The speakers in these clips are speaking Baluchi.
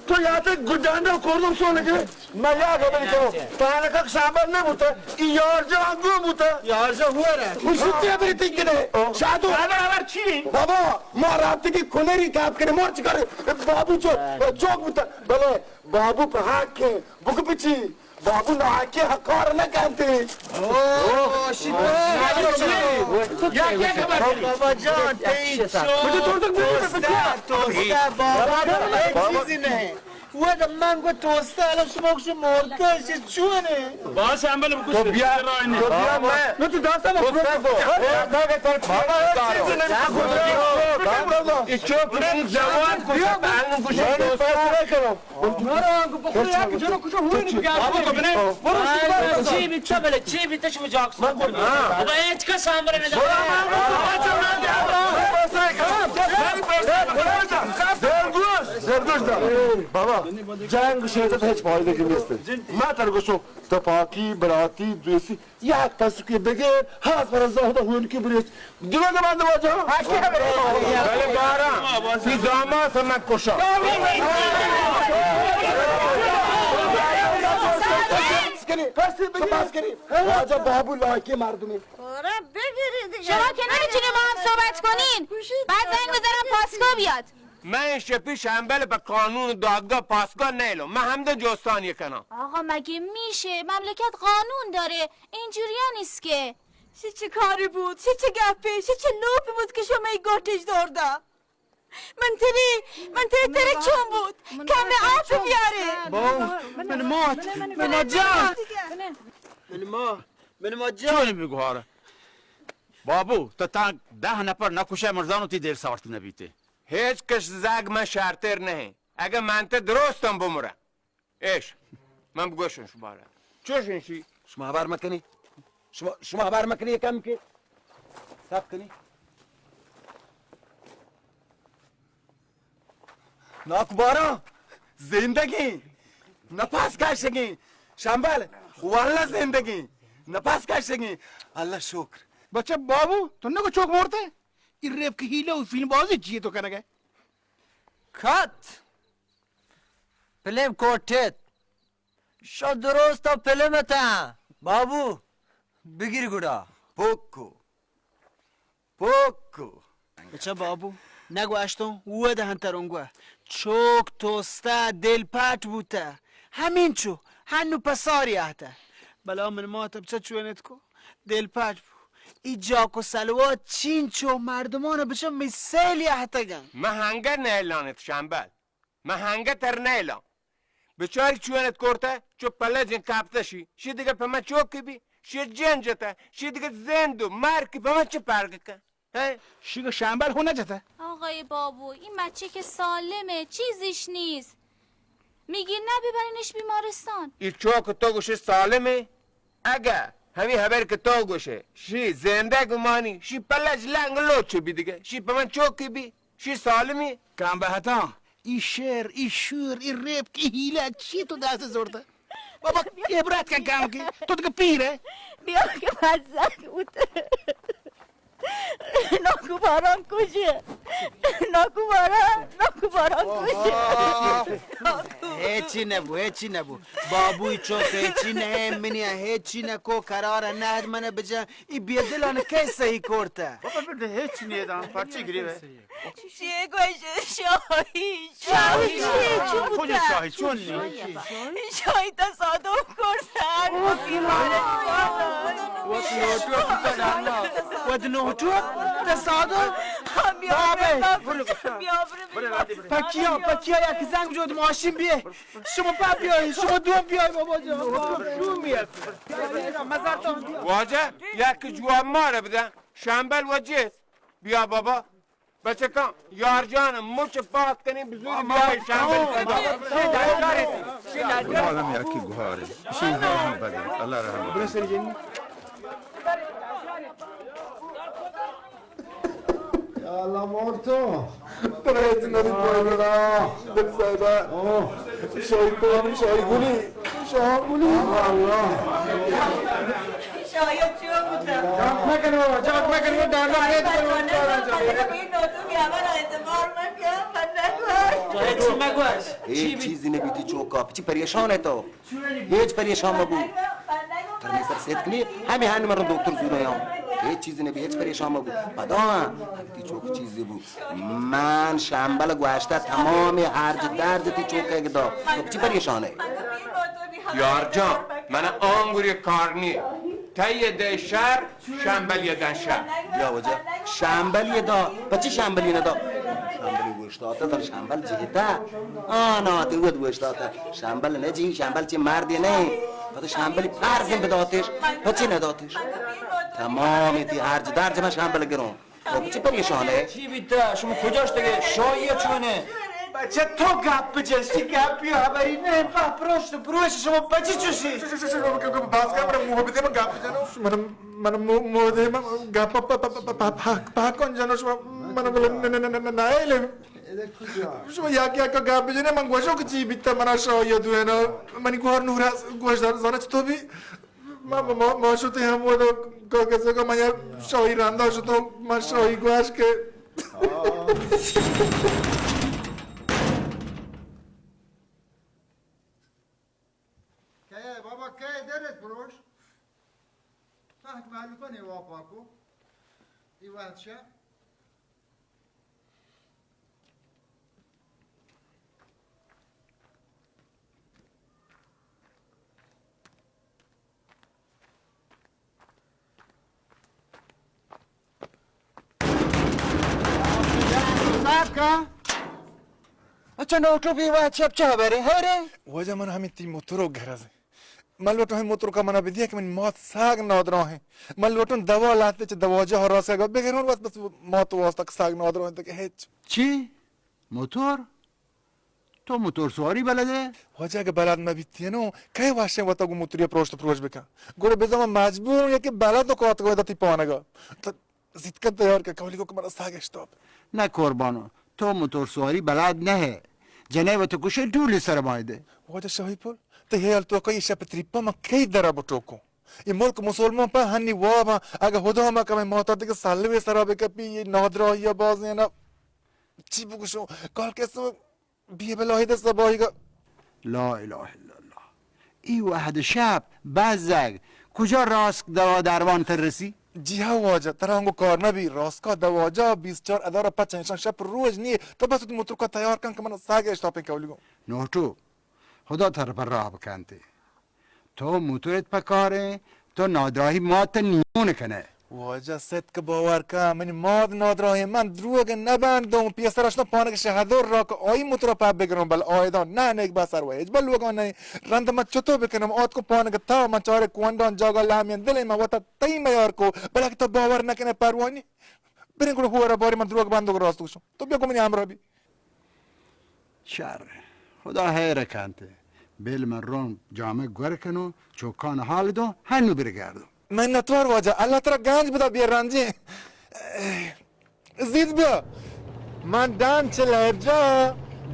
تو یاتے گڈانڈا کوردم سو لگے۔ من یاد ہبری کنو، پانکک شامبل نہ بوتا، ای یارجان گون بوتا۔ یارجان ہوا رہا۔ او شتی ہبری تک نے۔ شادو۔ خبر خبر چی؟ بابا، ما رابطے کی کنری کاپ کنے، مور چکارے، بابو چو، چوک بوتا۔ بلے بابو پہ حق کے، بک پچی۔ بابو ناکے حقار نہ کنتے۔ او، شکر۔ بابا جان، تئی چو توستا، توستا، بابا، اے چیزی نہیں۔ وہ من کو توستا، الان شما کچھ مورتا، چی چونے؟ باش عمل بکش۔ تو بیا، تو بیا، میں نہ تو داتا، بابا، اے چیزی نہیں۔ اے چوک جوان کو، الان کچھ توستا۔ چی بیت بلے، چی بیت شما جاک سر؟ بابا، هیچ کس هم برای نداره. زرگوش، زرگوش دار. بابا، جنگ شدت هیچ فایده که نیست. ما تر گوشو تپاکی، براتی، دوستی. یک پسکے بگر، هست برای زهد هون کی بریت. دروگ بند واجه. بله باران. تی داماس من کشا. پس بگیر. پس بگیر. واجه بابو لایکی مردمی. آره، بگیری دیگه. شما که نمی‌تونین با هم صحبت کنین. بعد زنگ بزنم پاسگاه بیاد. من شپی شنبل به قانون دادگاه پاسگاه نیلم. من همده جستانی کنم. آقا، مگه می‌شه؟ مملکت قانون داره. اینجوریا نیست که. چی چی کاری بود؟ چی چی گپی؟ چی چی لوپی بود که شما ای گوٹش دور دا؟ من تری، من تری، تری چون بود؟ کم آپ بیاره. بابو، من مات، من مات جان. من ما، من ما جان. چون می‌گوهاره؟ بابو، تو تا ده نفر نکشه مرزانو تی دل سارت نبیته. هیچ کس زگ من شرتر نهه. اگه من ته درستم بمره. ایش، من بگوشم شما را. چوش انشی؟ شما هبر مکنی. شما، شما هبر مکنی یکم که. صبر کنی. ناکو باران، زندگی. نفس کشگی. شنبل، والله زندگی. نفس کشگی. الله شکر. بچه بابو، تو نگو چوک مرته؟ این ریپ که حیله و فیلم بازی چیه تو کنگه؟ کات. پلیم کوٹت. شو درست پلم تا. بابو، بگیر گڑا. پوکو. پوکو. بچا بابو، نگوشتوں، وہ دہن ترونگو. چوک توستا، دل پاٹ بوتا. همین چو، هنو پساری آتا. بلا من مات بچا چونت کو. دل پاٹ بو. ای جاک و سلوات چین چو مردمان بچا می سیلی آتگن. من هنگه نیلانت شنبل. من هنگه تر نیلان. بچاری چونت کرته، چو پلجن کپته شی. شی دیگه په من چوکی بی. شی جن جته. شی دیگه زند و مرگ په من چه فرق کن؟ هه؟ شی که شنبل هو نجته. آقای بابو، این بچه که سالمه، چیزیش نیست. میگی نه ببرینش بیمارستان. ای چوک تو گوشه سالمه؟ اگه همی هبر که تو گوشه، شی زنده گمانی، شی پلج لنگ لوچه بی دیگه. شی په من چوکی بی. شی سالمی؟ کم بهتان، ای شعر، ای شور، ای ریپ، ای حیله چی تو دست زورته؟ بابا، عبرت کن کم که، تو دیگه پیره. بیا که مزاک بوته. ناکو باران کجه؟ ناکو باران، ناکو باران کجه؟ هیچی نبو، هیچی نبو. بابوی چوک هیچی نه، منی هیچی نکو، قرار نه من بجن. ای بیدلان کی صحیح کرته؟ بابا، بده هیچ نیدان، پرچی گریبه؟ چی گوشه؟ شاهی، شاهی. شاهی چی؟ چی بوده؟ کجا شاهی؟ چون نی؟ شاهی تصادف کرده. وقت نوتو بوده. وقت نوتو تصادف. بابه. بیا برو. پکیا، پکیا یک زنگ جود ماشین بیه. شما پا بیای، شما دو بیای بابا جان. واجه، یک جواب ما را بدن. شنبل و جیس. بیا بابا. بچکان، یار جان، مچ پات کنی بزور بیای شنبل. ما هم یکی گوهاره. شی هم بدن. الله رحم. یا الله مور تو. ترا هیچ ندی پوی بڑا. دل صاحبہ. اوہ. شاہی پانی، شاہی گلی، شاہ گلی. شاہی چیو بوتا؟ جاک مکن بابا، جاک مکن، وہ ڈانڈا میت کرو. چاہے چی مگوش. ہیچ چیزی نبیتی چوکا، پچی پریشان ہے تو؟ ہیچ پریشان مبو. ترا می سر سیت کنی، ہمیں ہن مرن دکتر زورا یاں. ہیچ چیزی نبی، ہیچ پریشان مبو. پدا ہاں، اگتی چوک چیزی بو. من شمبل گوشتہ تمام ہرج درج تی چوکے گدا. تو چی پریشان ہے؟ یار جان، من آنگوری کار نی. تئی دے شر، شمبل یدن شر. بیا وجہ. شمبل یدا. پچی شمبل یدا؟ شمبل گوشتہ تا، تر شمبل جیتا. آ نا، تی ود گوشتہ تا. شمبل نہ جی، شمبل چی مردی نہ. پتہ شمبل فرض بداتش. پچی نہ داتش؟ تمام تی ہرج درج من شمبل گروں. تو چی پریشان ہے؟ چی بیتا؟ شما کجا شتگے؟ شاہی چونے؟ بچہ تو گپ جنسی گپی ہبری نہ، پہ پروشت پروش شما بچی چوشی؟ بس گپ، من محبت، من گپ جنو. من، من محبت، من گپ پہ، پہ، پہ کن جنو، شما من بولے نہ، نہ، نہ، نہ، نہ، نہ. شما یک یک گپ جنے، من گوشو کہ چی بیتا، منا شاہی دوینا. منی گوار نورا گوش دار، زانچ تو بھی ما، ما، ما، ما شتیں ہمودا کاغذ کا، من یا شاہی رندا شتوں، من شاہی گوش کہ. کئے بابا، کئے درت پروش؟ پہک مہلوکانی واپا کو. ای وحد شا. صاحب کا؟ اچھا، نوٹو بی وحد شپ چہ برے؟ ہرے؟ واجہ من ہمیں تی موترو گرز. من لوٹوں ہمے موترکا منا بدیا کہ منی مات ساگ نادراہ ہیں. من لوٹوں دوا لہتے چہ دواجہ ءَ راست کا بگرون، بس، بس مات واسطہ کہ ساگ نادراہ ہیں تو کہ ہچ. چی؟ موتور؟ تو موتور سواری بلد ہے؟ واجہ اگہ بلد مہ بیتی نو، کئے واشیں وتا گوں موتری پروشت پروش بکن؟ گڑا بزاں من مجبور ہوں کہ بلد و کاتگو دتی پانگا. تو زیتکن تیار کن، کولی کو کہ منا ساگ اشتاپ. نہ قربانو، تو موتور سواری بلد نہ ہے. جنے وت کشے ڈولی سر مائدے. واجہ شاہی پل، تو ہیال تو کئی شپ تریپا من کئی درا بٹوکوں. اے ملک مسلمان پہ ہنی واب ہاں، اگہ خدا مکن ماتا دگہ سلوے سرا بکپی، اے نادراہی بازینا چی بگوشوں، کال کسو بی بلاہی دست باہیگا. لا الہ الا اللہ. ای وحد شپ بزگ کجا راست دوا درمان تر رسی؟ جی ہاں واجہ، ترا انگو کار نبی، راسکا دواجہ بیست چار ادارہ پچ انشان شپ روز نیے، تو بس موترکا تیار کن کہ من ساگ اشتاپیں کولیگو. نوٹو، خدا تر پر راہ بکنتے. تو موتورت پکاریں، تو نادراہی مات نیون کنے. واجہ ستک باور کن، منی مات نادراہیں، من دروگ نبندوں، پیسر اشتاں پانک شہدور را کہ آئی موتور پہ بگروں، بل آیدان نہ نیک بسر و ہچ بل لوگان نہ. رند من چطور بکنم؟ آت کو پانک تا، من چارے کوانڈان جاگا لہمین دلے من وتا تئی میار کو، بلکہ تو باور نکنے پروانی. بریں گڑا ہورا بارے من دروگ بندو راست گوشوں. تو بیا گو منی ہمراہ بی. شر. خدا خیر کنت. بل من رون جامع گور کنوں، چوکان حال دوں، ہنو برگردوں. منتوار واجہ، اللہ ترا گنج بدا بیا رنجیں. زید بیا. من دان چہ لہرجا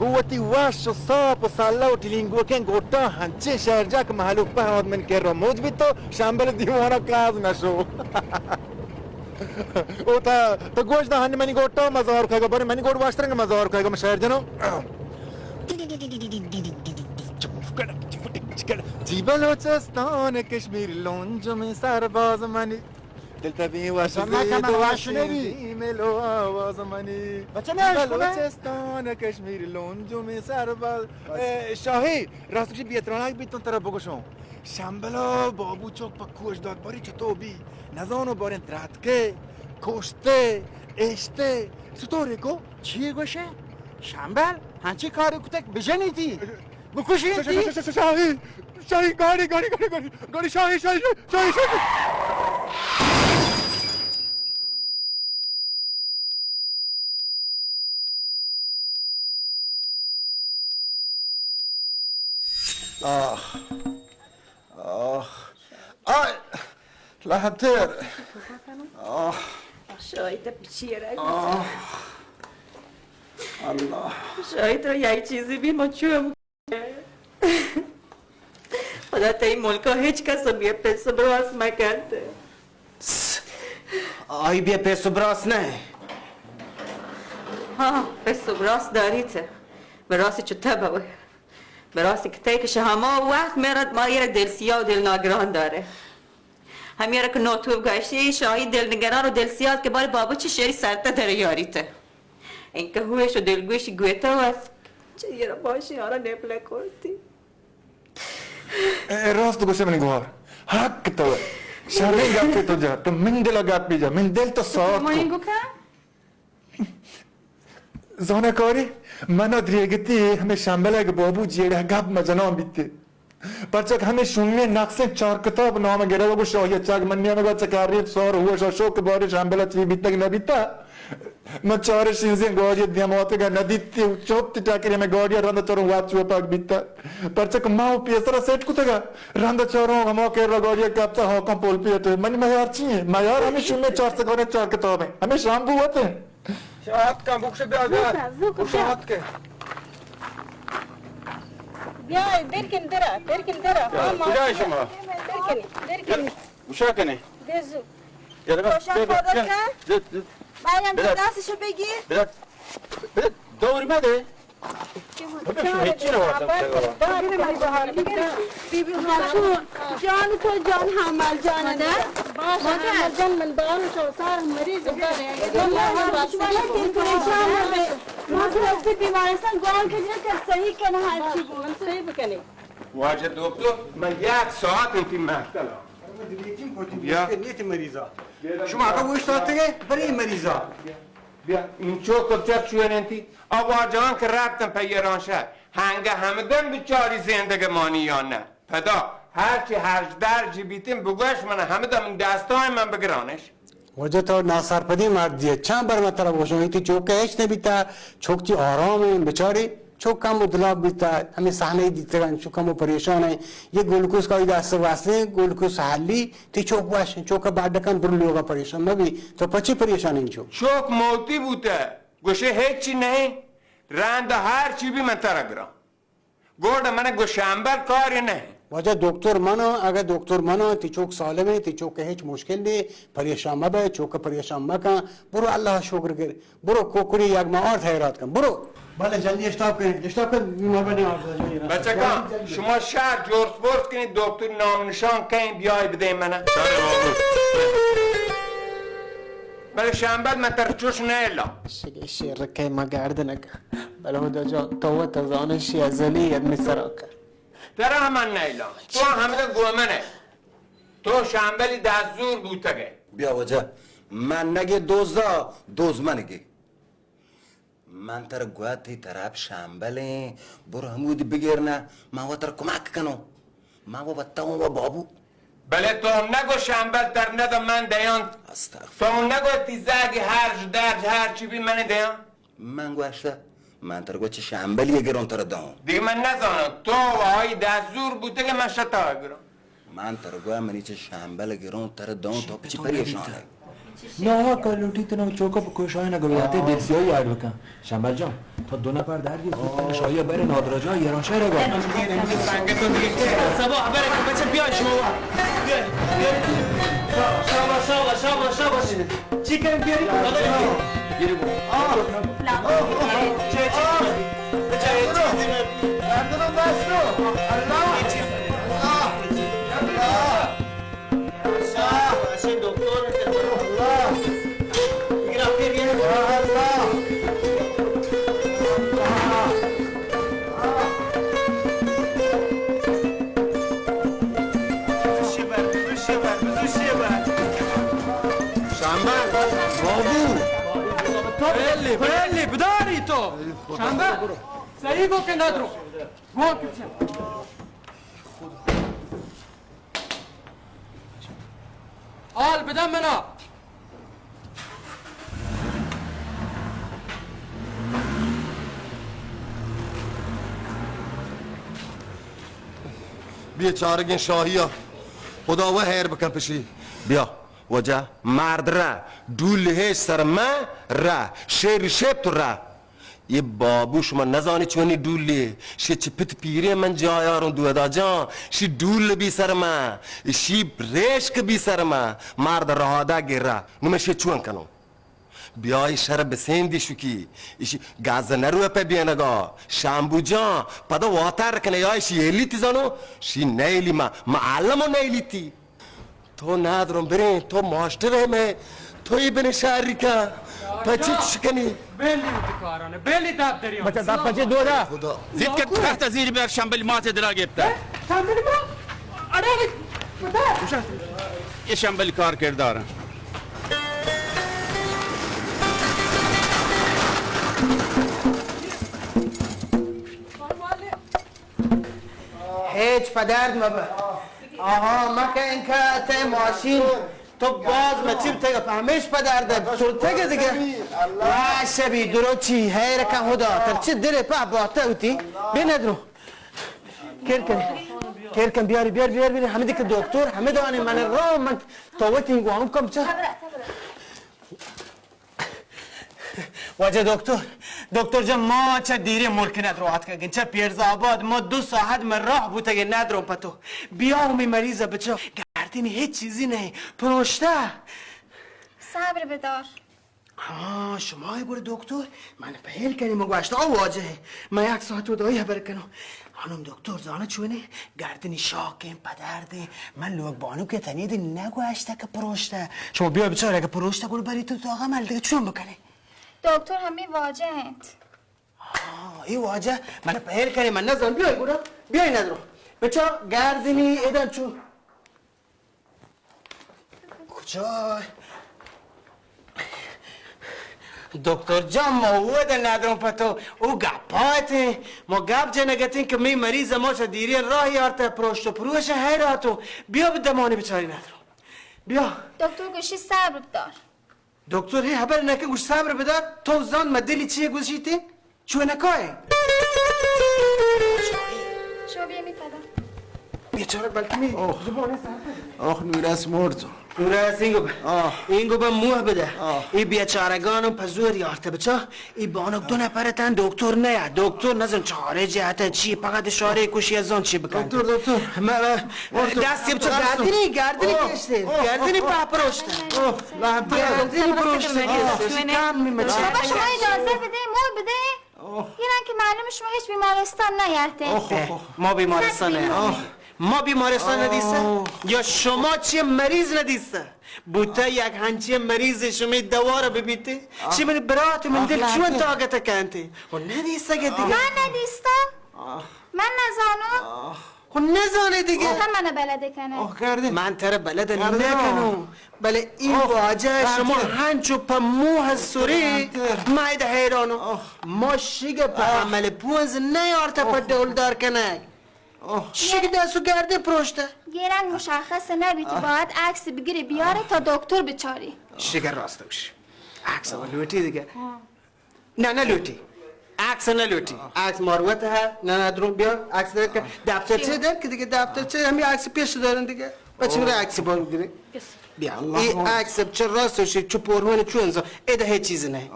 گوں وتی وش و ساپ و سلہ و ٹلینگوکیں گوٹاں ہنچیں شہرجا کہ مہلوک پہ آد من کرا موج بیت و شمبل دیوانا کاز نشو. او تا، تو گوش دا ہنی منی گوٹا مزار کھگا، بری منی گوٹ واشترنگ مزار کھگا، من شہر جنو. جی بلوچستان کشمیر لونج میں سرباز منی. دل تبی وش زید و واشنگی. ملو آواز منی. بچہ نہ اشکو نہ. بلوچستان کشمیر لونج میں سرباز. اے، شاہی، راست گوشی بیترانک بیتون ترا بگوشوں. شمبلا بابو چوک پہ کوش دات، باری چطور بی؟ نزانو باریں دراتکے، کشتے، اشتے، چطورے کو؟ چی گوشے؟ شمبل ہنچی کاری کتک بجنی تی؟ بکشی تی؟ شاہی، شاہی، گاڑی، گاڑی، گاڑی، گاڑی، گاڑی، شاہی، شاہی، شاہی، شاہی. آہ. آہ. آہ. لہتر. آہ. شاید بچیرہ. آہ. اللہ. شاید تو یہی چیزی بی مچو. پدا تئی ملکا ہچ کس بیا پس و براس مکنت۔ آئی بیا پس و براس نہ۔ ہاں، پس و براس داریت۔ براس چو تب ہوئے۔ براس کتے کہ شہ ہما وقت میرا ما یہ دل سیاہ و دل ناگران دارے۔ ہمے را کہ نوتو گشتی، شاہی دل نگران و دل سیاد کہ بارے بابا چی شری سرتا در یاریت۔ انکہ ہوش و دلگوش گویتا و چی را باشی آرا نیپلہ کرتی۔ اے راست گوشے منی گوار۔ حق تو۔ شریں گپے تو جا۔ تو من دل گپے جا۔ من دل تو صاف کو۔ زانکاری، من ء دریگتی ہمے شمبل ء بابو جیڑہ گپ مجنان بیتے۔ پرچا کہ ہمے شومیں نقصیں چار کتاب نام گرگ ء گوش آئی ء چگ من نیمگ ء چکاری سار ہوش ء شوک بارے شمبل ء چی بیتگ نہ بیتا۔ من چارے شینزیں گاڑی ء دیماتگ ء نہ دیتی و چوپ تی ٹاکر ہمے گاڑی ء رند چاروں وات چوپاک بیتا۔ پرچا کہ ما و پیسر ء سیٹ کتگ ء رند چاروں ہما کر گاڑی ء کپتا ہاکاں پول پیٹ۔ منی میار چی ہیں؟ میار ہمے شومیں چار سگاریں چار کتاب ہیں۔ ہمے شامبو وت ہیں۔ شاہد کن، بکش بیا، بیا۔ بکش، بکش۔ بکش شاہد کن۔ بیا، در کن درا، در کن درا۔ ہاں، کجا ہے شما؟ در کن، در کن۔ گوشا کنے۔ دزو۔ یار، تو شاہ بیا، بیا، خدا بیا۔ کن۔ دے، دے۔ بایم بیا۔ دستشو بگیر۔ بیا۔ بیا۔ دور مده۔ ببین شو هیچی نوارتم. بی بی خاتون، جان تو جان حمل جان. مادر. باش حمل جان، من دارم شو سار مریض. من شما نکنید پریشان نبید. ما تو بیمارستان گوال کجا که صحیح کنه هر چی بود. صحیح بکنی. واجه دکتر، من یک ساعت انتی مکتلا. بیا. نیتی مریضا. شما اگه وش داتگه برای مریضا. بیا، این چوک کجا چویننتی؟ آ واجهان که رفتن په ایرانشهر، هنگه همدم بچاری زندگمانی یا نه؟ پدا هرچی هرج درجی بیتین بگوش من همدم دستای من بگرانش. واجه تو ناسرپدی مردی ئے. چند بر من ترا گوشاں، تی چوک ء ہچ نہ بیتا، چوک تی آرام ہیں، بچاری چوک کم و دلاپ بیتا، ہمیں صحنہ دیتگن، چوک کم و پریشان ہیں. یہ گلوکوز کا دست واسطے، گلوکوز حلی، تی چوک وش، چوک باڈ کن، بر لوگا پریشان مبی. تو پچی پریشان انچو؟ چوک موتی بوتہ، گوشے ہچی نہیں، رند ہر چی بھی من ترا گراں. گوڑ من گو شمبل کاری نہیں. واجہ دکتر منو، اگہ دکتر منو، تی چوک سالم ہے، تی چوک ہچ مشکل نہیں، پریشان مبے، چوک پریشان مکن، برو اللہ شکر گر. برو کوکڑی یک ماہ آرت حیرات کن. برو. بلے جلدی اشتاپ کن، اشتاپ کن، مہربانی آپ. بچکاں، شما شہر جورس بورس کنی، دکتر نام نشان کہیں بیای بدے منا. بلے شمبل من تر چوش نیلا. شگے شیر رکے ما گردنک. بلے ہدا جان، تو وت زانشی ازلی ادمی سرا کر. ترا من نیلا. تو ہمدا گومنے. تو شمبلی دست زور بوتگے. بیا واجہ، من نگے دوزا، دوز منگے. من تر گوات تی طرف شمبلیں، برو ہمودی بگیر نہ، من و تر کمک کنوں. من و بتاؤں و بابو. بلے تو نگو شمبل تر ندم من دیان. استغفر. تو نگو تی زاگی ہرج درج ہر چی بی من دیان. من گوشتہ، من تر گو چہ شمبلی گروں تر داں. دیگہ من نزاناں، تو و آئی دست زور بوتگے من شتا گروں. من تر گو منی چہ شمبل گروں تر داں، تو پچی پریشان ئے؟ نہ، ہوا کلوٹی تنو چوکا بکوشاں نہ گویاتے دل سیاہی آڑ بکن. شمبل جان، تو دو نفر در گیت، زود کن شاہی بر نادراجا ایران شہر گا. سبا خبر کہ بچہ بیا شما. بیا، بیا. شاباش، شاباش، شاباش، شاباش. چی کنم بیاری؟ آه. آه. آه. چه، چه؟ بچه، یه چیزی رو. مردم بستو. الله. یه چیز. الله. الله. الله. بچه دکتر. الله. بگیر، بگیر. الله. شمبل، بابو. بلی، بلی، بداری تو. شمبل، صحیح گو که ندرو. گو که چه؟ حال بدم منا. بیچارگیں شاہیا، خدا و خیر بکن پشی. بیا، واجہ، مرد را، ڈول ہیچ سر مہ را، شیر شپ تو را. اے بابو، شما نزانی چونی ڈولے، شی چہ پت پیریں من جایاروں دودا جان، شی ڈول بی سر من، شی ریشک بی سر من، مرد رہادا گرا، نو من شی چون کنوں؟ بیای شر بسیندی شکی، ایشی گاز نروے پہ بینگا، شامبو جان، پدا واتر کنے یا ایشی ایلیتی زانو، شی نیلی ما، معلمو نیلیتی۔ تو نادرم بریں، تو ماسٹر ئے مئے، تو ای بنے شاری کا، پچی چش کنی؟ بیلی وتی کارانے، بیلی داب دریان۔ بچہ داب پچی دو دا۔ خدا۔ زیت کہ تخت زیر بیار، شمبل مات دلا گپتا۔ اے، شمبل ما؟ اڑے، خدا۔ یہ شمبل کار کردار ہیں۔ ہیچ پہ درد مبہ۔ آہا، مکہ انکا تئی ماشین تو باز مچی بتگ، پہ ہمیش پہ درد سرتگ دگہ۔ وا شبی دروچی حیر کن خدا، تر چی دل پہ باتہ ہوتی۔ بے ندرو۔ کیر کن۔ کیر کن، بیاری، بیار، بیار، بیار، ہمیں دکہ دکتر، ہمیں دانے من رو، من تو وتی گوام کم چا۔ واجہ دکتر، دکتر جان، ما چہ دیریں ملک ندرو آتکگیں، چہ پیرزآباد ما دو ساعت من راہ بوتگیں، ندرو پہ تو۔ بیا و می مریض بچا، گردنی ہچ چیزی نہیں، پروشتہ۔ صبر بدار۔ ہاں، شما گڑا دکتر، من پہل کنی، من گوشت، آ واجہ، من یک ساعت و دائی حبر کنوں۔ خانم دکتر زانہ چونے، گردنی شاکیں، پدردیں، من لوگ بانو کہ تنی دی نگوشتہ کہ پروشتہ۔ شما بیا بچار، اگہ پروشتہ گڑا بری تو، تو آغا مل دگہ چون بکنے؟ دکتر ہمیں واجہ انت۔ ہاں، ای واجہ، من پہل کرے، من نزان، بیای گڑا، بیای ندرو۔ بچا گردنی ادن چو۔ کجا؟ دکتر جان، ما ودا ندروں پہ تو، او گپاتیں، ما گپ جنگتیں کہ می مریض ما چہ دیریں راہ یارتہ، پروشت و پروش حیراتوں، بیا بدمانی بچاری ندروں۔ بیا۔ دکتر گوشی صبر بدار۔ دکتر، ہے حبر نکن، گوش صبر بدار۔ تو زان مدلی چیے گوشیتے؟ چونکائے؟ شما بیا می پدا۔ بیچارہ بلکمی زبان سر۔ آخ، نورس مرد۔ نورس، اینگو بہ۔ آہ۔ اینگو بہ موہ بدہ۔ آہ۔ ای بیچارگان پہ زور یارتہ بچا۔ ای بانک دو نفر تن، دکتر نیا۔ دکتر نزن چارے جہتن چی، فقط اشارے کشی، از آن چی بکن۔ دکتر، دکتر۔ ما، ما، دکتر۔ دستی بچا گردنی، گردنی کشتے۔ گردنی پہ پروشت۔ گردنی پروشت۔ کم می مچا۔ بابا، شما اجازہ بدے، مو بدے۔ یعنی کہ معلوم شما ہیچ بیمارستان نیارتے۔ ما بیمارستان نیارتے۔ ما بیمارستان ندیستہ؟ یا شما چی مریض ندیستہ؟ بوتہ یک ہنچیں مریض شمئے دوارہ ببیتے، چی منی برات، من دل چون طاقت کنتے؟ و ندیستگ دگہ۔ من ندیستہ۔ من نزانو۔ خو نزانے دگہ۔ تو من بلد کنے۔ من ترا بلد نکنو۔ بلے ای واجہ شما ہنچو پہ موہ سرے، ما ادا حیرانو۔ ما شگہ پہ عمل پونز نیارتہ پہ ڈولدار کنگ۔ شگہ دست و گردن پروشتہ۔ یہ رنگ مشخص نبیت، باید عکس بگیری بیاری تا دکتر بچاری۔ شگہ راست گوشی۔ عکس و لوٹی دگہ۔ نہ، نہ لوٹی۔ عکس نہ لوٹی۔ عکس مروت ہے۔ نہ، نہ، درو بیا۔ عکس در کہ دفترچہ در کہ دگہ دفترچہ ہمیں عکس پیش دارن دگہ۔ بچی میرا عکس بار گرے۔ بیا۔ ای عکس چہ راست شی چہ پورہون چون زا۔ ادا ہیچ چیز نہیں۔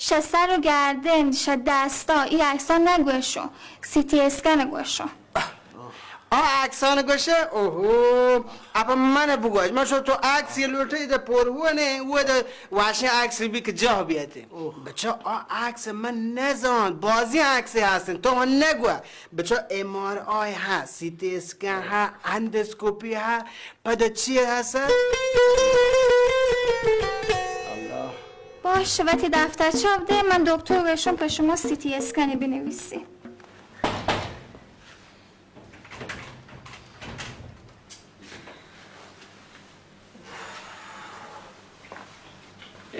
شہ سر و گردن، شہ دستا، ای عکسان نگوشو، سی تی اسکن گوشو۔ آ عکسان گوشے؟ اوہو، اپا من بگوش، من شو تو عکس یہ لوٹے دے پور ہوا نے، وہ دے واشے عکس بھی کہ جاہ بیاتے۔ بچا، آ عکس من نزان، بازی عکس ہستن، تو من نگو۔ بچا، ایم آر آئی ہا، سی تی اسکن ہا، اندوسکوپی ہا، پدا چی ہسا؟ باش، وتی دفترچہ بدے، من دکتر گشم پہ شما سی تی اسکن بنویسی۔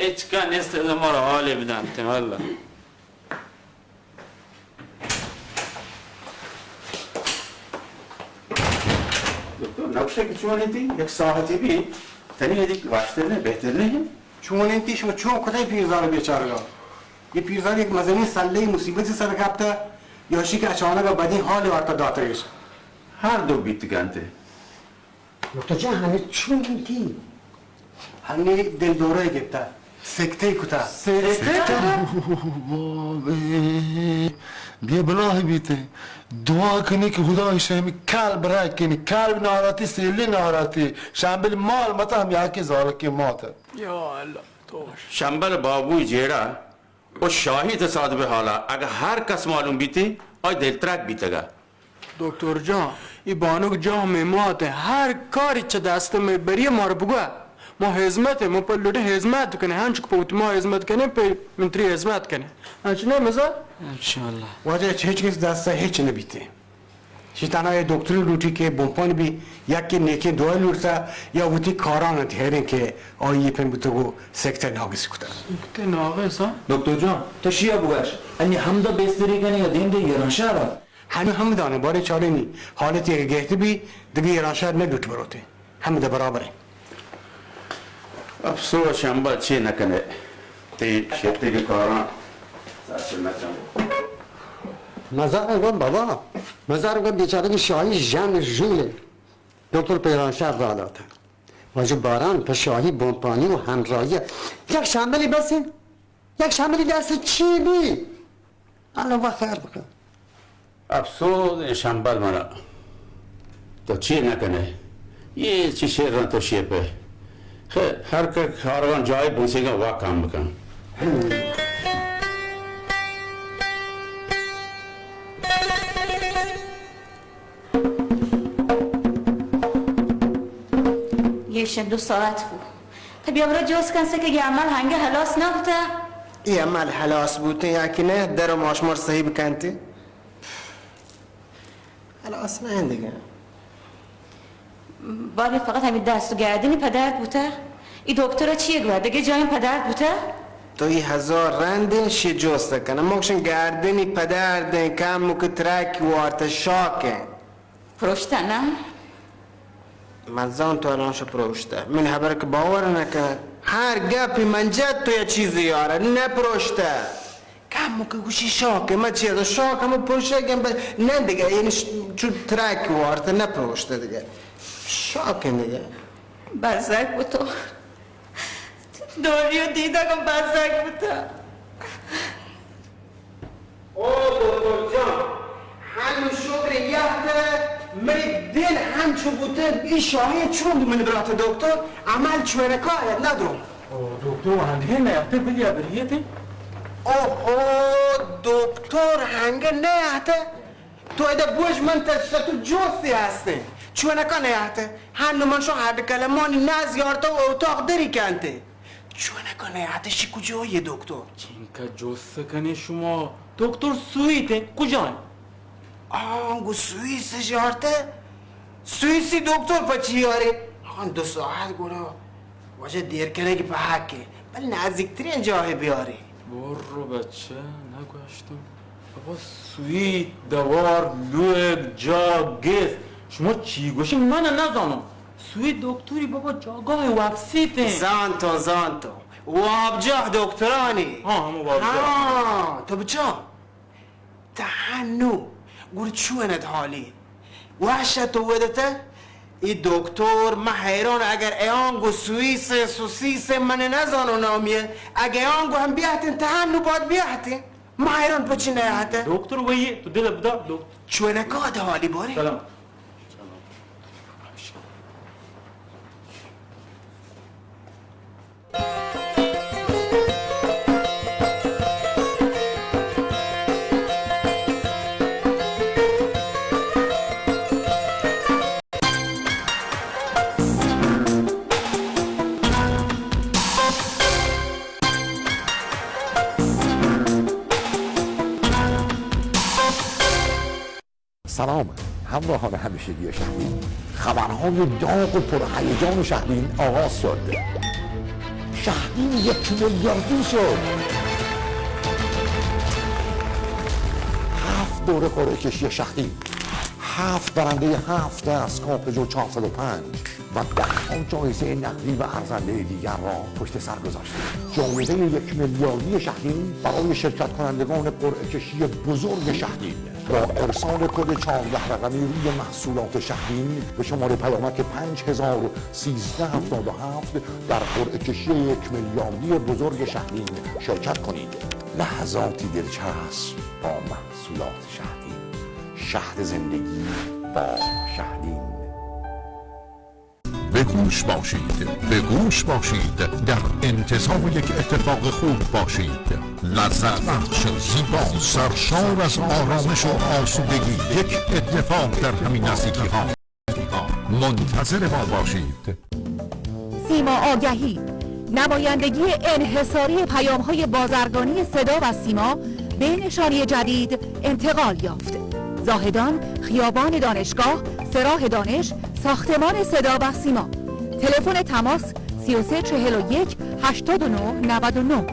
ہچ کار نیست، ما را حالے بدنت، واللہ۔ دکتر، نقشہ کہ چون انتی؟ یک ساعتی بی، تنی ادیک واشتر نے، بہتر نے؟ چون انتی؟ شما چون کتای پیرزال بیچارگا؟ یہ پیرزال یک مزنی سلے مصیبتی سر کپتا، یا شی کہ اچانک بدی حال وارتا داتگش؟ ہر دو بیتگنتے۔ دکتر جان، ہمے چون انتی؟ ہمے دل دورہ گپتا۔ سکتے کتا۔ سکتے؟ بابے، بے بلاہ بیتے۔ دعا کنی کہ خدا شمی کال برای کنی۔ کال ناراتی، سیلی ناراتی۔ شامبل مال متا ہم یا کہ زالکی مات۔ یا اللہ، تو شمبل بابو جیڑا و شاہی تصادف حالا، اگہ ہر کس معلوم بیتی، آئی دل ترک بیتگا۔ دکتر جان، ای بانک جان می مات ہیں، ہر کاری چہ دست می بریے مار بگو۔ ما ہزمت ہیں، ما پر لوٹے ہزمت کنے، ہنچک پوت ما ہزمت کنے، پہ منتری ہزمت کنے۔ ہنچ نہ مزا؟ انشاءاللہ۔ واجہ چہ ہچ کس دست ہچ نہ بیتے۔ چی تنہا یہ دکتری لوٹی کہ بمپان بی، یا کہ نیکیں دعای لوٹتا، یا وتی کاران انت ہیریں کہ آئی پن بوتگو سکتہ ناگسی کتا۔ سکتہ ناگس، ہاں؟ دکتر جان، تو شیا بگش، انی ہمدا بستری کنے یا دیم دے ایرانشہر؟ ہمے ہمدانے، بارے چارینی حالتی اگہ گہت بی، دگہ ایرانشہر نہ لوٹ بروتے۔ ہمدا برابر ہیں۔ افسوس شمبل چی نہ کنے، تی شتے کے کاراں سرچ نہ کنے۔ مزار گم بابا، مزار گم بیچارے کی شاہی جان جولے۔ دکتر پیرانشہر را داتا۔ واجہ باران پہ شاہی بمپانی و ہمراہی۔ یک شمبلی بس ہیں۔ یک شمبلی دست چی بی؟ اللہ و خیر بکن۔ افسوس اے شمبل منا۔ تو چی نہ کنے؟ یہ چی شعر تو شیپے۔ خیر، ہر کس کاروان جائے بنسے گا وا کام بکن۔ یہ شن دو ساعت بو۔ تہ بیا برو جست کن سکے کہ عمل ہنگہ ہلاس نہ بوتہ؟ اے عمل ہلاس بوتہ یا کہ نہ، در و ماشمار صحیح بکنتے۔ ہلاس نہ ہیں دگہ۔ بارے فقط ہمیں دست و گردنی پدرد بوتہ؟ ای دکتر چیے گوا؟ دگہ جائیں پدرد بوتہ؟ تو ای ہزار رندیں شی جست کن۔ موکشن گردنی پدردیں، کم کہ ترک وارتہ، شاکیں۔ پروشتہ نہ؟ من زان تو الان شو پروشتہ۔ من ہبر کہ باور نہ کن۔ ہر گپی من جت تو یا چیزی یارہ نہ پروشتہ۔ کم کہ گوشی شاکہ، من چی از شاک ہم پروشہ گم نہ دگہ، یعنی ش-، چو ترک وارتہ نہ پروشتہ دگہ۔ شاکہ دگہ۔ بزگ بوتو۔ دوری و دیدگم بزگ بوتہ۔ او دکتر جان، ہنو شگر یہتہ، مئے دل ہنچو بوتہ، ای شاہی چون من برات دکتر، عمل چونکا آید ندرو۔ او دکتر، ہنگہ نیہتہ بلیا بریتے۔ اوہو، دکتر ہنگہ نیہتہ۔ تو ادا بوج من ترسا تو جوستی ہستے۔ چونکا نیہتہ۔ ہنو من شو ہڈ کلمانی نز یارتہ و اتاق دری کنتے۔ چونکا نیاتہ شی کجا یہ دکتر؟ چینکا جست کنے شما؟ دکتر سوئیس ہیں، کجا ہیں؟ آنگو سوئیس یارتہ؟ سوئیسی دکتر پچی یارے؟ آن دو ساعت گڑا واجہ دیر کنے کہ پہ حق ہے۔ بل نزدیکترین جاہے بیارے۔ برو بچہ، نگوشتم۔ بابا سوئی، دوار، لوگ، جاگ، گس۔ شما چی گوشی؟ من نزانم۔ سوئی دکتری بابا جاگاہ وپسیت ہیں۔ زانتو، زانتو۔ وابجاہ دکترانی۔ ہاں، ہم وابجاہ۔ ہاں، تو بچا۔ تہ ہنو گڑ چونت حالی؟ وحشت و ودتہ؟ ای دکتر، من حیران اگر ایانگو سوئیس، سوسیس، من نزانو نامیہ، اگہ ایانگو ہم بیاہتیں تہ ہنو باید بیاہتیں۔ من حیران پچی نیاہتہ۔ دکتر وہی تو دل بدار دکتر۔ چونکا حالی بارے؟ سلام۔ سلام همراهان همیشگی شهدین. خبرهای داغ و پرهیجان شهدین آغاز شد. شهدین یک میلیاردی شد. هفت دوره قرعه کشی شهدین، هفت برندهٔ هفت اسکاپ جو چهارصد و پنج و ده ها جایزهٔ نقدی و ارزندهٔ دیگر را پشت سر گذاشتیم. جایزهٔ یک میلیاردی شهدین برای شرکت کنندگان قرعه کشی بزرگ شهدین. با ارسال کد چهارده رقمی روی محصولات شهدین به شمارهٔ پیامک پنج هزار و سیزده هفتاد و هفت در قرعه کشی یک میلیاردی بزرگ شهدین شرکت کنید. لحظاتی دلچسب با محصولات شهدین. شهد زندگی با شهدین. به گوش باشید، به گوش باشید، در انتظار یک اتفاق خوب باشید. لذت بخش، زیبا، سرشار از آرامش و آسودگی، یک اتفاق در همین نزدیکی ها. منتظر ما باشید. سیما آگهی، نمایندگی انحصاری پیام‌های بازرگانی صدا و سیما به نشانی جدید انتقال یافت. زاهدان، خیابان دانشگاه، سراح دانش، ساختمان صدا و سیما. تلفن تماس: سی و سه چهل و یک هشتاد و نه نود و نه.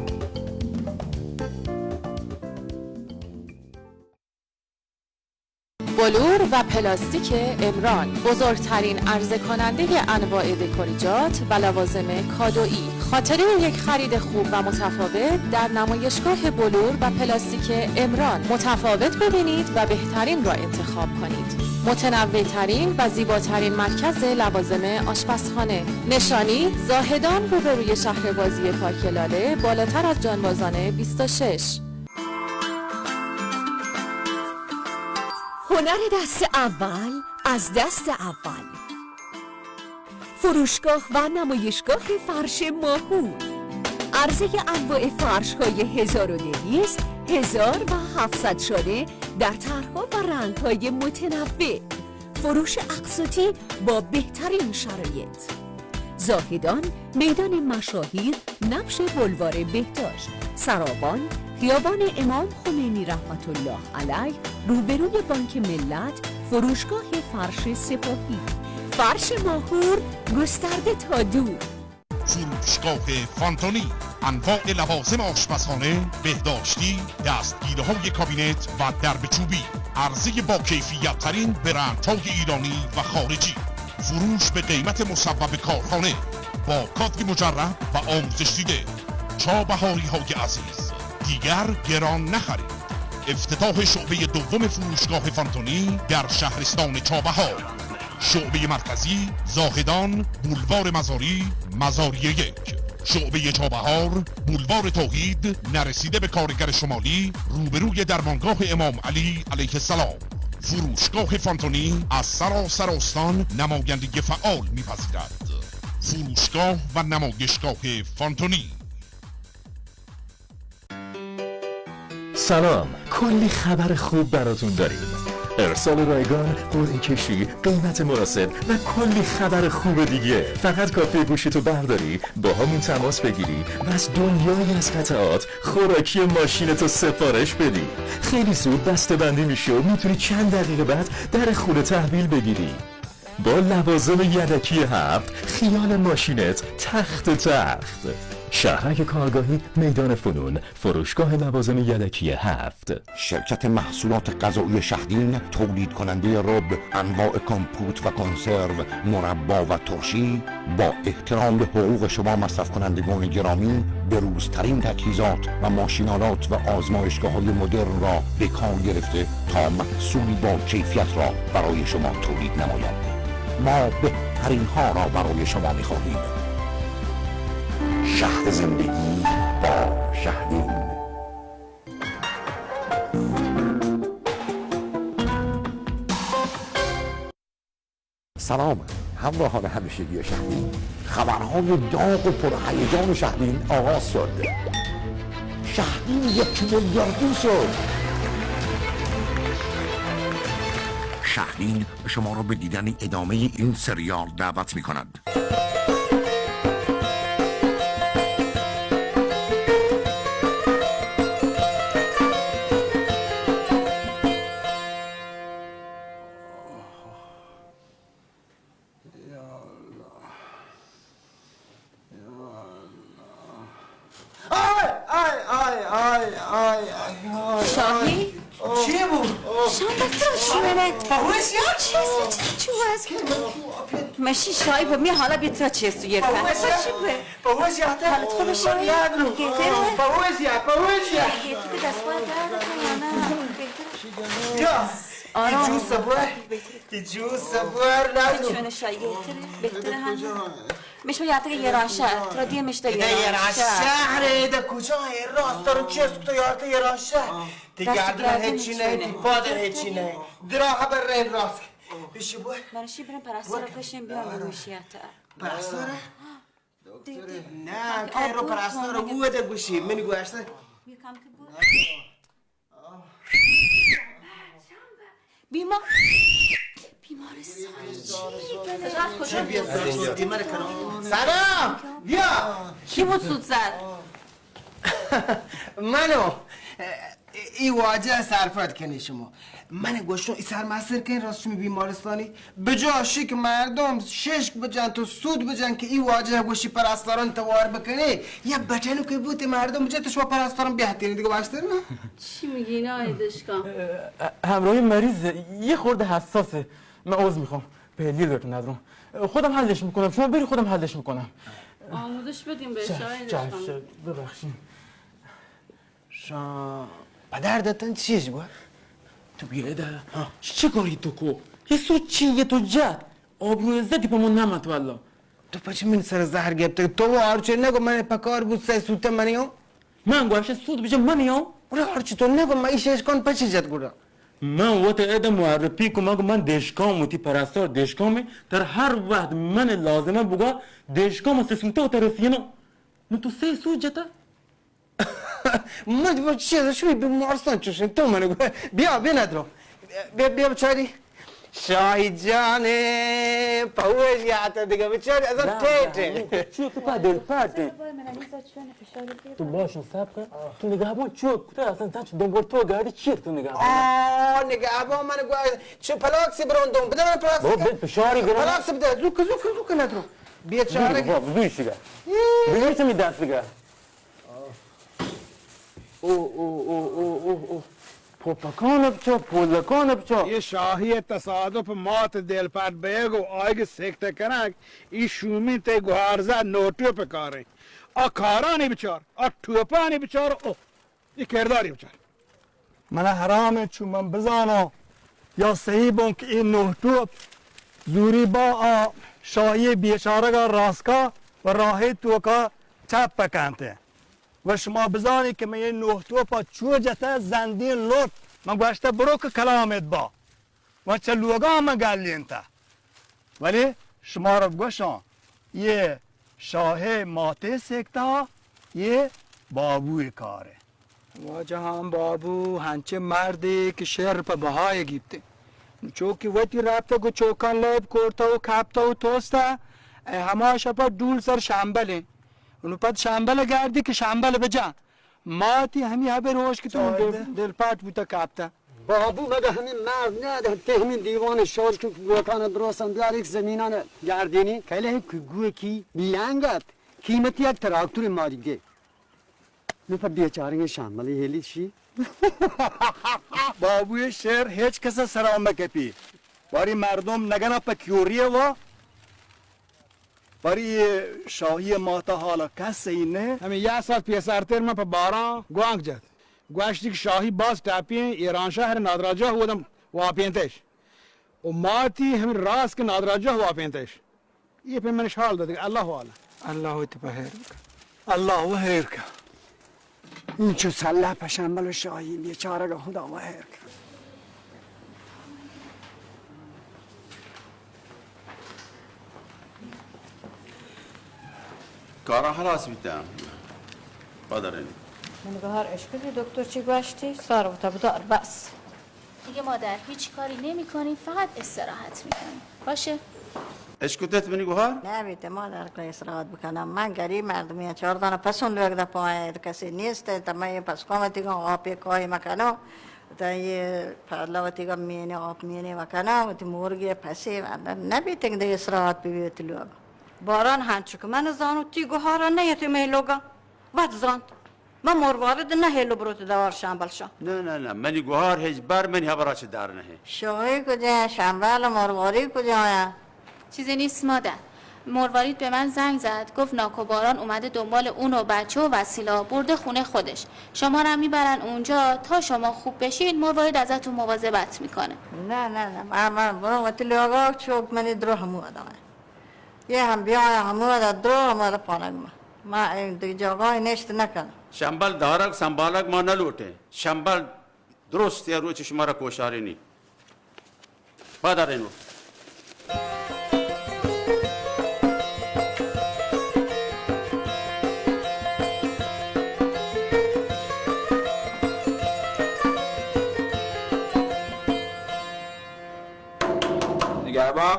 بلور و پلاستیک امران، بزرگترین عرضه کنندهٔ انواع دکوریجات و لوازم کادویی. خاطرهٔ یک خرید خوب و متفاوت در نمایشگاه بلور و پلاستیک امران. متفاوت ببینید و بهترین را انتخاب کنید. متنوع ترین و زیباترین مرکز لوازم آشپزخانه. نشانی: زاهدان، روبروی شهر بازی پارک لاله، بالاتر از جانبازان بیست و شش. هنر دست اول از دست اول. فروشگاه و نمایشگاه فرش ماهور. عرضهٔ انواع فرش‌های هزار و دویست، هزار و هفتصد شانه در طرح‌ها و رنگ‌های متنوع. فروش اقساطی با بهترین شرایط. زاهدان، میدان مشاهیر، نبش بلوار بهداشت، سراوان، خیابان امام خمینی رحمت الله علیه، روبروی بانک ملت، فروشگاه فرش سپاهی. فرش ماهور، گسترده تا دور. فروشگاه فانتونی، انواع لوازم آشپزخانه، بهداشتی، دستگیرهای کابینت و درب چوبی، عرضهٔ با کیفیت ترین برندهای ایرانی و خارجی، فروش به قیمت مصوب کارخانه با کادر مجرب و آموزش دیده. چابهاری های عزیز، دیگر گران نخرید. افتتاح شعبهٔ دوم فروشگاه فانتونی در شهرستان چابهار. شعبهٔ مرکزی، زاهدان، بولوار مزاری، مزاری یک. شعبهٔ چابهار، بولوار توحید، نرسیده به کارگر شمالی، روبروی درمانگاه امام علی علیه السلام. فروشگاه فانتونی از سراسر استان نمایندگی فعال می‌پذیرد. فروشگاه و نمایشگاه فانتونی. سلام، کلی خبر خوب براتون داریم. ارسال رایگان، قرعه کشی، قیمت مناسب و کلی خبر خوب دیگه. فقط کافیه گوشیتو برداری، با همون تماس بگیری و از دنیای از قطعات خوراکی ماشینتو سفارش بدی. خیلی زود بسته بندی می‌شه و می‌تونی چند دقیقه بعد در خونه تحویل بگیری. با لوازم یدکی هفت، خیال ماشینت تخت تخت. شهرک کارگاهی، میدان فنون، فروشگاه لوازم یدکی هفت. شرکت محصولات غذایی شهدین، تولید کنندهٔ رب، انواع کمپوت و کنسرو، مربا و ترشی، با احترام به حقوق شما مصرف کنندگان گرامی، بروزترین تجهیزات و ماشین‌آلات و آزمایشگاه‌های مدرن را به کار گرفته تا محصولی با کیفیت را برای شما تولید نماید. ما بهترین ها را برای شما می‌خواهیم. شهد زندگی با شهدین. سلام همراهان همیشگی شهدین. خبرهای داغ و پرهیجان شهدین آغاز شد. شهدین یک میلیاردی شد. شهدین شما را به دیدن ادامهٔ این سریال دعوت می‌کند. یا الله. یا الله. آی، آی، آی، آی، آی، آی، آی. شاهی؟ اوه. چی بود؟ اوه. شام بکتر چی منه؟ بهوش یا؟ چی است؟ چی است؟ چی است؟ ماشین شاهی به می حالا بیترا چی است؟ یه بهوش یا؟ چی بود؟ بهوش یا؟ حالت خوبه شاهی؟ یاد رو. گهتره؟ بهوش یا؟ بهوش یا؟ گهتره که دست باید درد کنه یا نه؟ گهتره؟ بیا. آرام. ای جوس بور. ای جوس بور، نادرو. چون شایی بهتره؟ بهتره هم. میشه یاد که ایران شهر، ترا دیگه میشه ایران شهر. ایران شهر، ایده کجا؟ ای راست دارم، چی است تو یارت ایران شهر؟ تی گردن هیچی نه، تی پا در هیچی نه. درا خبر رین راست. بشی بور. من شی برم پرستار کشیم بیام بگوشی اتا. پرستار؟ دکتر، نه، که رو پرستار او ده گوشی، من گوشته. یکم که بود. بیمار، بیمارستان چی؟ سلام، بیا. کی بود سود زد؟ منو. ای واجه سرپد کنی شما. من گوشتم ای سرمستر کن راست شمی بیمارستانی. بجا شی که مردم ششک بجن تو سود بجن که ای واجه گوشی پرستاران توار بکنی. یا بچنو که بوتی مردم بجه تو شما پرستاران بیهتینی دیگه واشتر نه؟ چی میگی نه دشکان؟ همراهی مریض یه خورده حساسه. من عذر میخوام. پهلی لوٹ ندارم. خودم حلش میکنم. شما بری خودم حلش میکنم. آموزش بدیم به چشم، شاید چشم، دشکان. چشم. ببخشید. شا پدر دتن چیش گو؟ تو بیایده. ها. چه کاری تو کو؟ یه سو چی یه تو جد؟ آبرو عزتی په مون نمت والله. تو پچه من سر زهر گرفته؟ تو و هرچه نگو من پکار بود سه سوته منی هم؟ من گوشه سود بجه منی هم؟ اوره هرچی تو نگو من ایش اشکان پچه جد گوڑا. من وت ادا معرفی کم، من گو من دشکام وتی پرستار دشکامه، تر هر وقت من لازمه بگا دشکام سه سوته و ترسینو. نو تو سه سوت جتا؟ من، من چی از شوی بیمارستان چوشن تو منو گو. بیا، بیا ندرو. بیا، بیا بچاری. شاهی جان، پوش یا تا دیگه بچاری، از ٹیٹ. چی تو پا دل پاته؟ تو باشون صبر کن. تو نگهبان چی کتا؟ اصلاً زن چه دنبال تو گردی چی تو نگهبان؟ آه، نگهبان من گو چه پلاک سی برون دوم. بده من پلاک سی. بابا، بده فشاری گرم. پلاک سی بده. زوک، زوک، زوک ندرو. بیچاره. بابا، بدوی شیگا. بدوی چه می دست بگه. او، او، او، او، او، او. پوپکان بچا، پولکان بچا. یہ شاہی تصادف مات دلپٹ بیگ و آیگ سکت کنگ، ای شومی تے گوہارزا نوٹو پہ کاریں. آ کارانی بچار، آ ٹوپانی بچار، او، یہ کرداری بچار. من حرام چو من بزاناں یا صحیح بوں کہ اے نوہ ٹوپ زوری با آ شاہی بیچارگا راسکا و راہی توکا چپ کنت. و شما بزانی کہ من اے نوہ ٹوپا چو جتہ زندین لوٹ، من گوشتہ برو کہ کلامت با. و چہ لوگا من گلینتہ. ولی شمارا گوشاں، یہ شاہے ماتے سیکتہ، یہ بابوئے کارے. واجہاں، بابو ہنچیں مردے کہ شر پہ بہائے گیپتے. چو کہ وتی رپتہ گو چوکاں لیب کورتہ و کپتہ و توستہ، اے ہما شپا ڈول سر شمبلیں. انو پد شمبل گردی کہ شمبل بجا. ماتی ہمی ہبر ہوش کہ تو دل، دل پاٹ بوتہ کپتہ. بابو مگہ ہمے مرد نہ دہ تے ہمے دیوان شور کہ گوکان درستان بیار ایک زمینان گردینی. کلے کہ گو کی لنگت قیمتی یک تراکتور ماری گے. نو پہ بیچارگیں شاملی ہیلی شی. بابوئے شعر ہچ کس سرا مکپی. باری مردم نگنا پہ کیوریہ وا. باری شاہی ماتا حالا کس ای نہ. ہمیں یا سال پیسرتر من پہ باران گوانک جت. گوشتی کہ شاہی باز ٹاپی ہیں، ایران شہر نادراجہ ودم واپینتش. و ماتی ہمیں راست کہ نادراجہ واپینتش. یہ پہ منش حال دادگ، اللہ عالم. اللہ وتی پہ خیر بکن. اللہ و خیر کن. اینچو سلہ پہ شمبل و شاہی بیچارگ خدا و خیر کن. کارا خلاص بیتا. پادرین. من گوهر اشکتی دکتر چی گوشتی؟ سار و تبدار بس. دیگه مادر هیچ کاری نمی‌کنیم، فقط استراحت می‌کنیم. باشه؟ اشکتت منی گوهر؟ نه بیت مادر که استراحت بکنم. من گریب مردمی، چهار دانه پسون لوگ ده پایه، کسی نیست. تا من یه پس کامتی گم آپی کاهی مکنم. تا یه پرلوتی گم مینه، آپ مینه مکنم. تی مرگی پسی، نبیت که ده استراحت ببیت لوگ. باران هنچو که من زانو، تی گوهارا نیتی می لوگا. وت زانت. من مروارید نہ ہیلو بروت دوار شامبل شان. نه، نه، نه، منی گوهار هیچ بر منی خبرا چه در نهه. شاهی کجا، شامبل مرواری کجا؟ چیزی نیست مادر. مروارید به من زنگ زد، گفت ناکو باران اومده دنبال اون و بچه و وسیله، برده خونه خودش. شما رو هم می‌برن اونجا، تا شما خوب بشید مروارید ازتون مواظبت می‌کنه. نه، نه، نه، من، من برو وتی لوگا چوک منی درو همو آدم. یه هم بیا همو آدم درو همو آدم پانگ من. من این دیگه جاگاه نشت نکنم. شمبل دارگ سنبالگ ما نلوٹیں. شمبل درست یا روچ شما را کوشارینی. پادارینو. نگهبان.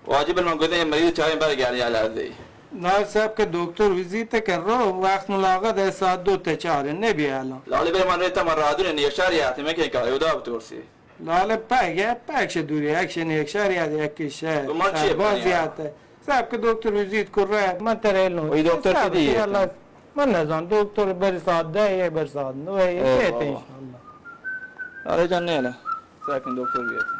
واجب من گوشت، اے مریض چاریں بر گیانی حالات دے. ناز صاحب کہ دکتر وزیت کہ رو وقت ملاقات ہے ساعت دو تے چار، نبی الان. لالی بر من ریتا من رادون نیشار یاتی من کہ کاری ادا بترسی. لالی پگ ہے، پگ شے دوری، یک شے نیشار یاد، یک شے تو ما چی سرباز بنیا؟ یات ہے. صاحب کہ دکتر وزیت کر رہا ہے، من ترے لوں. وہی دکتر صاحب کدی ہے؟ اللہ، من نزان، دکتر بر ساعت دہ ہے، بر ساعت نو ہے، اے کہتے ہیں بابا. انشاءاللہ. ارے جان نہیں ہے نا، صاحب کہ دکتر بھی ہے.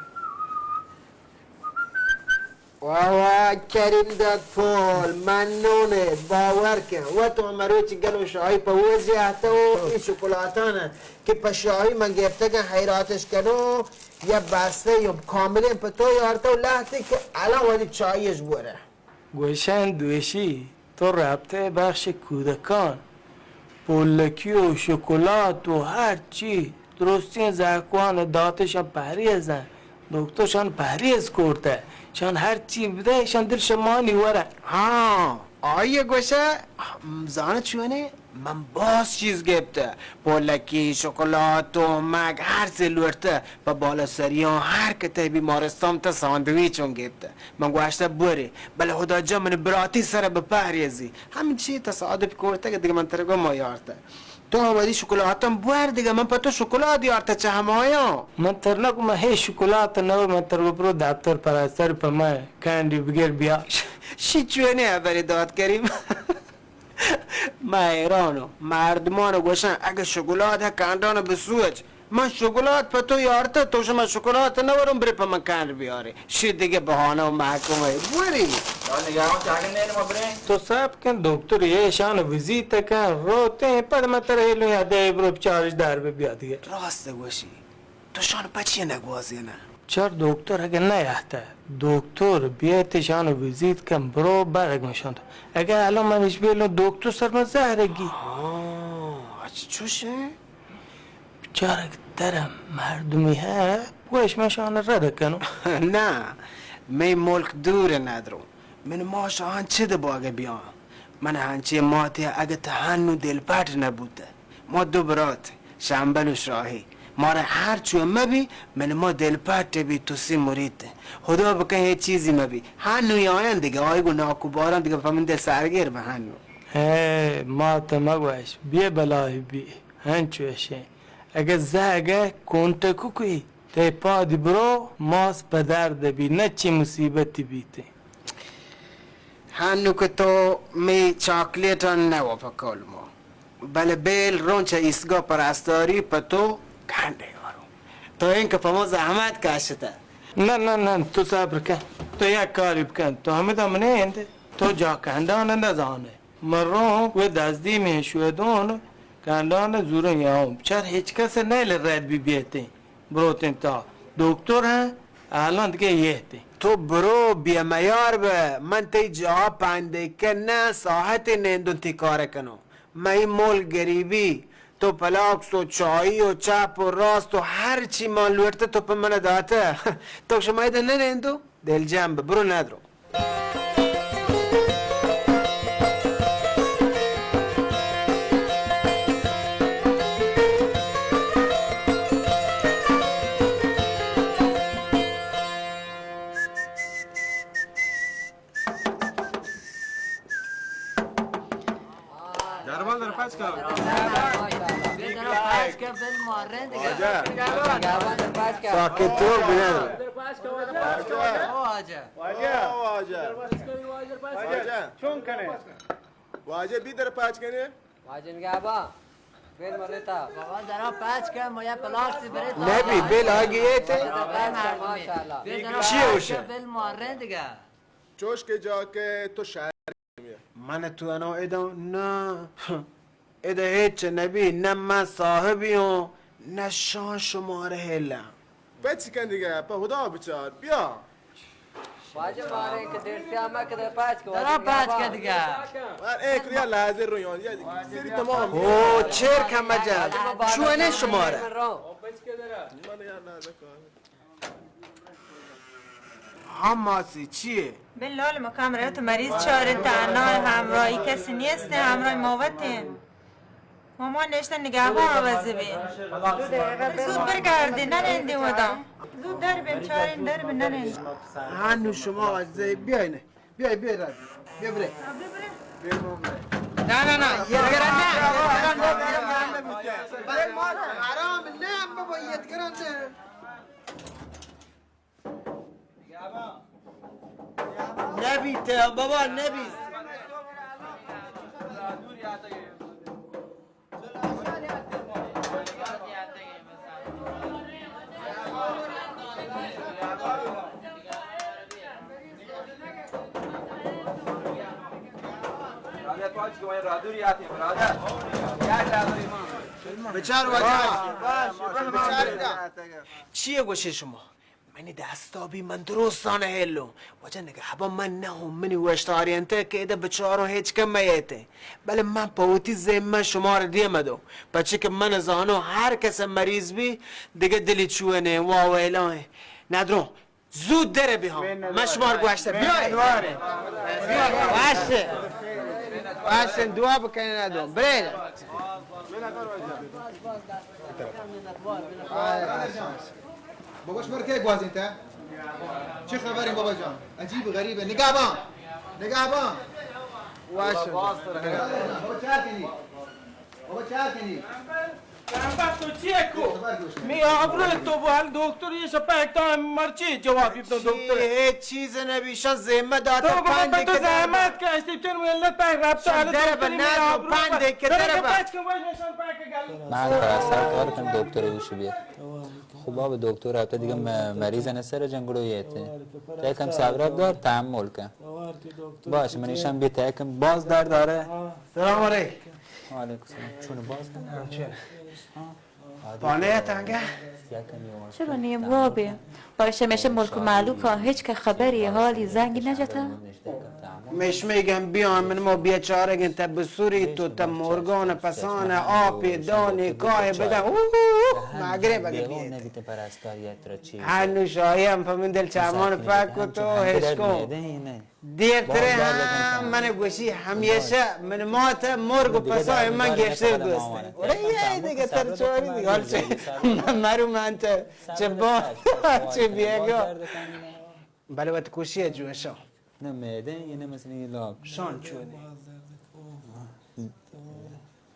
واه واه، کریم داد پول، ممنونت، باور کن. و تو مروچی گلو شاهی په وزی اهته و ای شکلاتانه که په شاهی من گرفتگن حیراتش کنو، یا بسته یا کاملین په تو یارته و لهتی که الان وادی چایش بوره. گوشن دوشی تو رابطه بخش کودکان، پولکی و شکلات و هر چی درستیں زہکوان داتشان پہریزن. دکتر شان پہریز کرتہ. شان ہر چی بدہ، شان دل شمانی ورہ. ہاں، آئی گوشہ، زانت چونے، من باز چیز گپتہ. پولکی، شکلات، تومک، ہر چی لوٹتہ. پہ بالا سریان ہر کتہ بیمارستان تہ ساندویچ ہم گپتہ. من گوشتہ بورے، بلے خدا جان من براتی سر بپہریزی. ہمین چی تصادف کرتہ کہ دگہ من ترگو ما یارتہ. تو ودی شکلاتم بور دگہ، من پہ تو شکلات یارتہ چہ ہمایاں. من تر نہ کو، من ہے شکلات نہ، من تر کو برو دفتر پرستار پہ من کینڈی بگر بیا. شی چونے ہبری داد کریم. من حیرانو، مردمان گوشن اگہ شکلات ہے کانڈان بسوچ. من شکلات پہ تو یارتہ، تو شما شکلات نہ ورم برے پہ من کانڈ بیارے. شی دگہ بہانہ و محکمہ بوری. تو صاحب کن دکتر یہ شان وزیت کن روتے پد من ترا ہیلو یا دے برو چارج دار بہ بیا دیگہ. راست گوشی. تو شان پچی نگوازینہ؟ چر دکتر اگہ نیاہتہ، دکتر بیایت شان وزیت کن برو برگ مشانت. اگہ الان من اش بیلو دکتر سر من زہرگی. ہاں، اچ چوشے؟ چارگ درم مردمی ہے، گوش من شان رد کنو. نہ، مئے ملک دور ندرو. من ما شاہان چد باگہ بیاں؟ من ہنچیں ماتے اگہ تہ ہنو دلپٹ نہ بوتہ. ما دو برات، شمبل و شاہی، مارا ہر چو مبی، من ما دلپٹ بی تو سی مرید. خدا بکن ہیچ چیزی مبی. ہنو یایان دگہ، آئی گو ناکو باران دگہ پہ من دل سرگیر بہ ہنو. اے، ما تہ مگوش، بے بلاہی بی، ہنچو اشیں. اگہ زہگہ کونٹکو کوئی، تئی پادی برو، ماس پہ درد بی، نہ چی مصیبتی بیتیں. ہنو کہ تو می چاکلیٹان نہ و پہ کول مو. بلے بیل رون چہ ایستگاہ پرستاری پہ تو کنڈے آرو. تو اینکہ پہ ما زحمت کشتہ. نہ، نہ، نہ، تو صبر کن. تو یک کاری بکن. تو ہمدا منے اند، تو جا کنڈان نزانے. من رون و دزدی میں شودون کنڈان زورن یاؤں. چر ہچ کس نیل رد بی بیتیں. بروتیں تا دکتر ہیں، الان دگہ یہتیں. تو برو بیا میار بہ، من تئی جاہ پندے کن نہ، ساعت نندون تی کار کنو. مئی مول گریبی، تو پلاکس و چائی و چپ و راست و ہر چی ما لوٹتہ تو پہ من داتہ. تو شما ادا نہ نندو؟ دلجم بہ، برو ندرو. دربان در پاچ کا. در پاچ کا، بل مارن دیگه. واجه. ساکت تو بنه. او واجه. واجه. او واجه. واجه. چون کنه؟ واجه بی در پاچ کنه؟ واجه نگهبان. بل مریتا. بابا، ذرا پچ کن، ما یه پلاک سی بریتا. نبی، بل آگی ایتے. ذرا پچ کن، ماشاءاللہ. بل ذرا چی پچ ہوشه؟ کن، بل مارے دیگه. چوش که جا که تو شهر من تو انو ادو نه. ادا هیچ نبی، نه من صاحبی اوں، نه شان شماره هیلا. پچ کن دیگه، په خدا بچار، بیا. واجه مارے که درسیا ما که در پچ کن. درا پچ کن دیگه. اے کریا لحظه رو یاد، یا سری تمام. او چیر کم مجا. چونه شماره؟ من یار نه دکار. ها ماسی، چیه؟ بل لال مکام رہے تو مریض چارے تنها، همراهی کسی نیست، همراه ما وتیں. ماما نشته نگهبان عوض بی. زود برگردی، ننندی ودا. زود در بیم، چارین در بیم، ننندی. هنو شما عزیزه بیاین. بیا، بیا، راجی. بیا، برے. بیا، بیا، برے. نه، نه، نه، یه دیگه نه، یه دیگه نه، یه دیگه نه. بابا، حرام نه، بابا، یه دیگه نه. نبیت، بابا، نبیت. بچار واجہ. بچار. چیے گوشے شما؟ منی دستا بی، من درستان ہیلوں. واجہ نگہبان من نہ ہوں، منی وشتاری انت کہ ادا بچاروں ہچ کم میتے. بلے من پہ وتی ذمہ شمار دیم دو. پچے کہ من زانوں ہر کس مریض بی، دگہ دلی چوئے نے، وا ویلائیں. ندروں، زود در بی ہاں. من شمار گوشت، بیائے. باش. باش، دعا بکنین ندروں. برے. بابا، شمار کئے گوازینتا؟ چه خبریں بابا جان؟ عجیب غریبه. نگهبان. نگهبان. واش. بابا چار کنی. بابا چار کنی. تو چیه کو؟ می آبرو تو بو، حال دکتر یه شپه تا مرچی جوابی بدن دکتر. هیچ چیز نبی، شان زحمت داتا. تو بابا، پنج تو دقیقه زحمت کشتی، تو ملت پاک رفت، شان حال در دکتر بنا، می آبرو پنج دقیقه در بنا. پچ کن، باش نشان پاک گل. من پرستار کار کن دکتر گوش بیاد. خب بابا، دکتر هفته دیگه م-، مریض نه سر جنگلو یه ته. یکم صبر دار، تحمل کن. باش، من ایشان بیت یکم باز در داره. سلام علیکم. وعلیکم سلام. چون باز کن؟ چون؟ پانه تنگه؟ چرا نیم وابه؟ باشه میشه ملک و مالوکا هیچ که خبری، حالی، زنگی نجتا؟ مشمه گم بیان من ما بیچارگن تا بسوری تو تا مرگان پسان آپی دانی کاه بده. اوه، مگره بگه بیت. هنو شاهی هم په من دل چمان پاک کو تو هشکو. دیرتره هم من گوشی همیشه من مات مرگ و پسای من گشتر دوسته. اوره یه دیگه تر چوری دیگه حال چه مرو من چه چه با چه بیگا. بله وت کوشی جوشا. نه معده یه نه مثلا یه لاب. شان چونه؟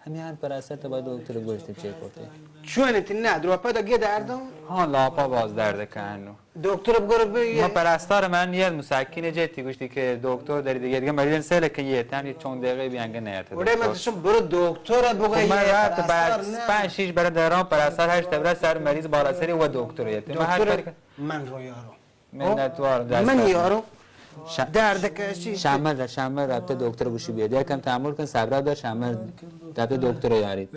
همیان پراسته با دکتر گوشت چه کرده؟ چونه تی نه درو پدا گه دردم؟ ها، لاپا باز درد کنو. دکتر بگره بی. ما پرستار من یه مسکن جتی گوشتی که دکتر داری دیگه، دیگه مریض سهل که یه تن چون دقیقه بیانگه نیت. اوره من تو شم برو دکتر بگه. من رفت پرستار نه. پنج شش برادران پرستار هشت برادر سر مریض بالا سری و دکتر یتی. من هر دکتر کار من رو یارو. منتوار، دست من درد یارو. ش-، درد کشی. شمر، شمر رفته دکتر گوشی بیاد. یکم تحمل کن، صبر دار، شمر رفته دکتر یارید.